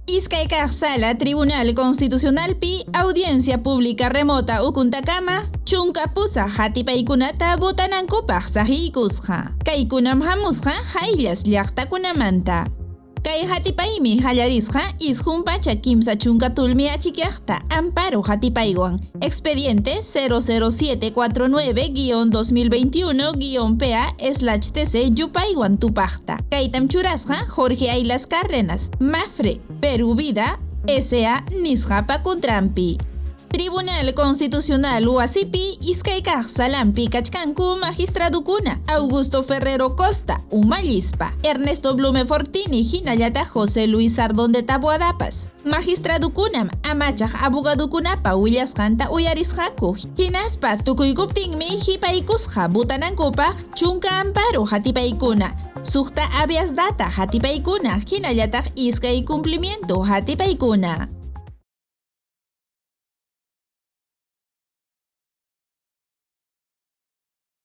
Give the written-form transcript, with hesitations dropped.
Iskay kaq sala Tribunal Constitucionalpi audiencia pública remota ukuntakama 18 hatipaykunata votanankupaq saqiykusqa. Kaykunam hamusqa hayllas llaqtakunamanta. Kay hatipaymi hallarisqa 930 tulmi achikyaqta amparo hatipaywan expediente 00749-2021-PA/TC yupaywan tupaqta. Kaytam churasqa Jorge Aylas Cárdenas, Mafre, Perú Vida, SA nisqapa contranpi. Tribunal Constitucional wasipi iskay kaq salampi kachkanku magistradukuna Augusto Ferrero Costa, umallispa, Ernesto Blume Fortini hinallataq José Luis Sardón de Taboadapas. Magistradukunam amachaq abogadukunapa willasqanta uyarisqaku, hinaspa tukuykuptinmi hipaykusqa votanankupaq 10 amparo hatipaykuna, 6 habeas data hatipaykuna hinallataq 2 cumplimiento hatipaykuna.